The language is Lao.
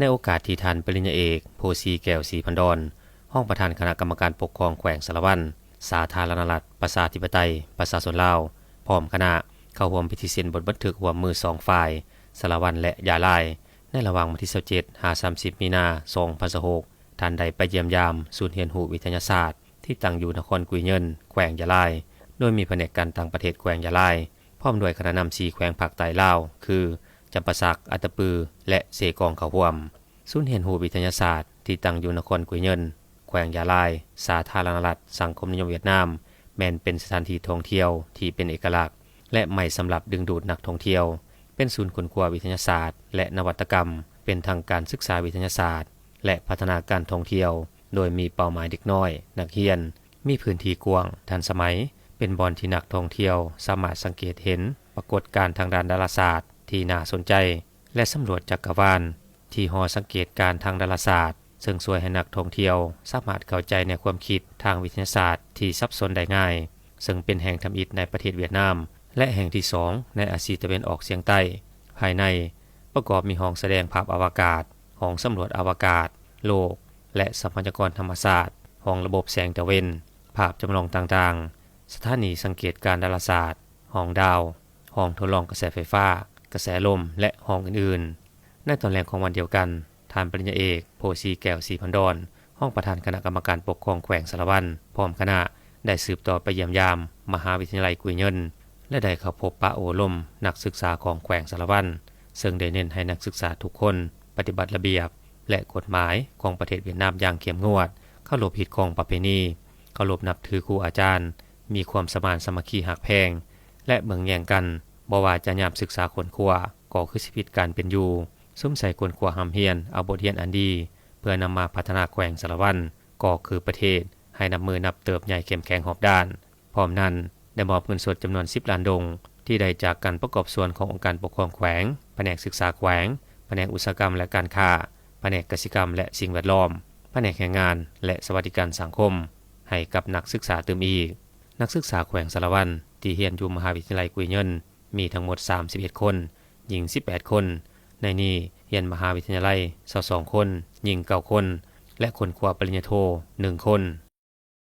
ໃນໂອກາດທີ່ທ່ານປະລິນຍາເອກ ໂພສີແກ້ວ ສີພັນດອນ ຮອງປະທານຄະນະກຳມະການປົກຄອງແຂວງສາລະວັນ ສາທາລະນະລັດ ປະຊາທິປະໄຕ ປະຊາຊົນລາວ ພ້ອມຄະນະ ເຂົ້າຮ່ວມພິທີເຊັນບົດບັນທຶກຮ່ວມມືສອງຝ່າຍ ສາລະວັນ ແລະ ຢາລາຍ ໃນລະຫວ່າງວັນທີຊາວເຈັດ ຫາ ສາມສິບ ມີນາ ສອງພັນຊາວຫົກ ທ່ານໄດ້ໄປຢ້ຽມຢາມສູນຮຽນຮູ້ວິທະຍາສາດ ທີ່ຕັ້ງຢູ່ນະຄອນກຸຍເງິນ ແຂວງຢາລາຍ ໂດຍມີພະແນກການຕ່າງປະເທດແຂວງຢາລາຍ ພ້ອມດ້ວຍຄະນະນຳສີ່ແຂວງພາກໃຕ້ລາວ ຄື ຈຳປາສັກ, ອັດຕະປື ແລະ ເຊກອງ ເຂົ້າຮ່ວມ. ສູນຮຽນຮູ້ວິທະຍາສາດທີ່ຕັ້ງຢູ່ນະຄອນກຸຍເງິນ ແຂວງຢາລາຍ ສາທາລະນະລັດສັງຄົມນິຍົມຫວຽດນາມ ແມ່ນເປັນສະຖານທີ່ທ່ອງທ່ຽວທີ່ເປັນເອກະລັກ ແລະ ໃໝ່ສຳລັບດຶງດູດນັກທ່ອງທ່ຽວ, ເປັນສູນຄົ້ນຄວ້າວິທະຍາສາດ ແລະ ນະວັດຕະກຳ, ເປັນທັງການສຶກສາວິທະຍາສາດ ແລະ ພັດທະນາການທ່ອງທ່ຽວ ໂດຍມີເປົ້າໝາຍເດັກນ້ອຍ, ນັກຮຽນ, ມີພື້ນທີ່ກວ້າງ, ທັນສະໄໝ, ເປັນບ່ອນທີ່ນັກທ່ອງທ່ຽວສາມາດສັງເກດເຫັນປາກົດການທາງດ້ານດາລາສາດທີ່ໜ້າສົນໃຈ ແລະ ສຳຫຼວດຈັກກະວານ ທີ່ຫໍສັງເກດການທາງດາລາສາດ, ເຊິ່ງຊ່ວຍໃຫ້ນັກທ່ອງທ່ຽວສາມາດເຂົ້າໃຈແນວຄວາມຄິດທາງວິທະຍາສາດທີ່ສັບສົນໄດ້ງ່າຍ, ເຊິ່ງເປັນແຫ່ງທຳອິດໃນປະເທດຫວຽດນາມ ແລະ ແຫ່ງທີສອງໃນອາຊີຕາເວັນອອກສຽງໃຕ້. ພາຍໃນປະກອບມີຫ້ອງສະແດງພາບອະວະກາດ, ຫ້ອງສຳຫຼວດອະວະກາດ, ໂລກ ແລະ ຊັບພະຍາກອນທຳມະຊາດ, ຫ້ອງລະບົບແສງຕາເວັນ, ພາບຈຳລອງຕ່າງໆ, ສະຖານີສັງເກດການດາລາສາດ, ຫ້ອງດາວ, ຫ້ອງທົດລອງກະແສໄຟຟ້າ, ກະແສລົມ ແລະ ຫ້ອງອື່ນໆ. ໃນຕອນແລງຂອງວັນດຽວກັນ, ທ່ານປະລິນຍາເອກ ໂພສີແກ້ວ ສີພັນດອນ ຮອງປະທານຄະນະກຳມະການປົກຄອງແຂວງສາລະວັນ ພ້ອມຄະນະ ໄດ້ສືບຕໍ່ໄປຢ້ຽມຢາມມະຫາວິທະຍາໄລກຸຍເງິນ ແລະ ໄດ້ເຂົ້າພົບປະໂອ້ລົມນັກສຶກສາຂອງແຂວງສາລະວັນ, ເຊິ່ງໄດ້ເນັ້ນໃຫ້ນັກສຶກສາທຸກຄົນປະຕິບັດລະບຽບ ແລະ ກົດໝາຍຂອງປະເທດຫວຽດນາມຢ່າງເຂັ້ມງວດ, ເຄົາລົບຮີດຄອງປະເພນີ, ເຄົາລົບນັບຖືຄູອາຈານ, ມີຄວາມສະມານສາມັກຄີຮັກແພງ ແລະ ເບິ່ງແຍງກັນ, ບໍ່ວ່າຈະຍາມສຶກສາຄົ້ນຄວ້າ ກໍຄືຊີວິດການເປັນຢູ່, ສຸມໃສ່ຄົ້ນຄວ້າຮ່ຳຮຽນເອົາບົດຮຽນອັນດີ ເພື່ອນຳມາພັດທະນາແຂວງສາລະວັນ ກໍຄືປະເທດ ໃຫ້ນັບມື້ນັບເຕີບໃຫຍ່ເຂັ້ມແຂງຮອບດ້ານ. ພ້ອມນັ້ນ ໄດ້ມອບເງິນສົດຈຳນວນສິບລ້ານດົງ ທີ່ໄດ້ຈາກການປະກອບສ່ວນຂອງອົງການປົກຄອງແຂວງ, ພະແນກສຶກສາແຂວງ, ພະແນກອຸດສາຫະກຳ ແລະ ການຄ້າ, ພະແນກກະສິກຳ ແລະ ສິ່ງແວດລ້ອມ, ພະແນກແຮງງານ ແລະ ສະຫວັດດີການສັງຄົມ ໃຫ້ກັບນັກສຶກສາຕື່ມອີກ. ນັກສຶກສາແຂວງສາລະວັນ ທີ່ຮຽນຢູ່ມະຫາວິທະຍາໄລກຸຍເງິນ ມີທັງໝົດສາມສິບເອັດຄົນ, ຍິງສິບແປດຄົນ, ໃນນີ້ຮຽນມະຫາວິທະຍາໄລຊາວສອງຄົນ, ຍິງເກົ້າຄົນ ແລະ ຄົ້ນຄວ້າປະລິນຍາໂທໜຶ່ງຄົນ.